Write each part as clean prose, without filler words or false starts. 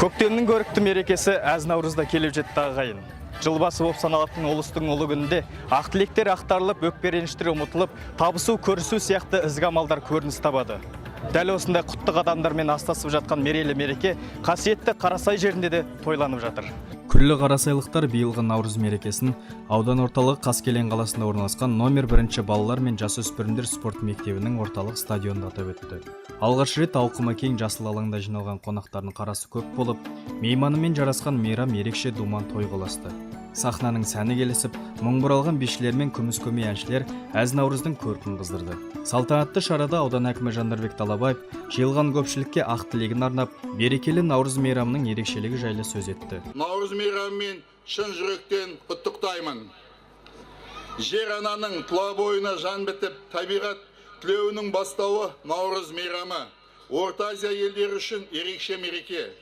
Көктемнің көрікті мерекесі әз Наурыз да келіп жетті, ағайын. Жыл басы болып саналатын ұлыстың ұлы күнінде ақ тілектер ақтарылып, өкпе реніштер ұмытылып, табысу, көрісу сияқты ізгі амалдар көрініс табады. Дәл осындай құтты қадамдармен астасып жатқан мерейлі мереке қасиетті Қарасай жерінде де тойланып жатыр. Күллі қарасайлықтар биылғы Наурыз мерекесін аудан орталығы Қаскелең қаласында орналасқан номер бірінші балалар мен жасөспірімдер спорт мектебінің орталық стадионында атап өтті. Алғаш рет ауқымы кең жасыл алаңда жиналған қонақтардың қарасы көп болып, мейманымен жарасқан мейрам ерекше думан тойға ұласты. Сахнаның сәні келісіп, мың бұралған бишілер мен күміс көмей әншілер әз Наурыздың көркін қыздырды. Салтанатты шарада аудан әкімі Жандарбек Далабаев жиылған көпшілікке ақ тілегін арнап, берекелі Наурыз мейрамының ерекшелігі жайлы сөз етті. Наурыз мейрамымен шын жүректен құттықтаймын. Жер ананың тұла бойына жан бітіп, табиғат түлеуінің бастауы Наурыз мейрамы. Орта Азия елдері үшін ерекше мереке.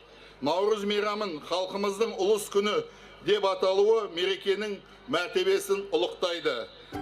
Наурыз мейрамын халқымыздың ұлыс күні деп аталуы мерекенің мәртебесін ұлықтайды.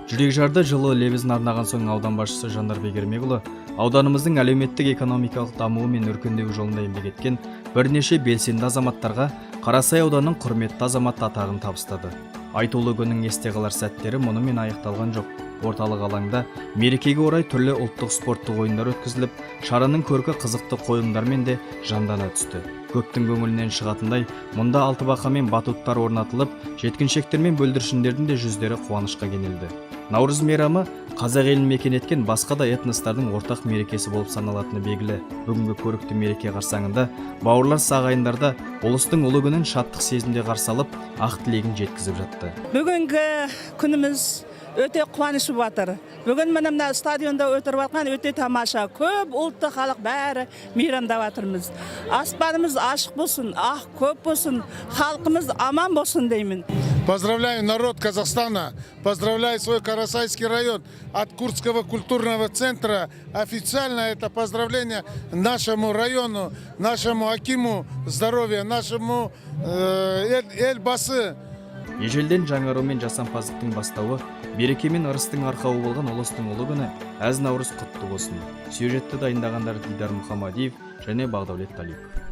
Жүрекжарды жылы лебізін арнаған соң, аудан басшысы Жандарбек Ермекұлы ауданымыздың әлеуметтік экономикалық дамуы мен өркендеуі жолында еңбек еткен бірнеше белсенді азаматтарға Қарасай ауданының құрметті азаматы атағын табыстады. Айтулы күннің есте қалар сәттері мұнымен аяқталған жоқ. Орталық алаңда мерекеге орай түрлі ұлттық спорттық ойындар өткізіліп, шараның көркі қызықты қойылымдармен де жандана түсті. Көптің көңілінен шығатындай мұнда алтыбақан мен батуттар орнатылып, жеткіншектер мен бүлдіршіндердің де жүздері қуанышқа кенелді. Наурыз мейрамы қазақ елін мекен еткен басқа да этностардың ортақ мерекесі болып саналатыны белгілі. Бүгінгі көрікті мереке қарсаңында бауырлас ағайындар да ұлыстың ұлы күнін шаттық сезімде қарсы алып, ақ тілегін жеткізіп жатты. Бүгінгі күніміз өте қуаныш болып жатыр. Бүгін міне, мына стадионда өтіп жатқан өте тамаша. Көп ұлтты халық бәрі мейрамдап жатырмыз. Аспанымыз ашық болсын, ақ көп болсын, халқымыз аман болсын деймін. Поздравляю народ Казахстана, поздравляю свой Карасайский район от Курдского культурного центра. Официально это поздравление нашему району, нашему акиму здоровья, нашему Елбасы. Ежелден жаңару мен жасампаздықтың бастауы, береке мен ырыстың арқауы болған ұлыстың ұлы күні әз Наурыз құтты болсын! Сюжетті дайындағандар Дидар Мұхамадиев және Бағдәулет Талипов.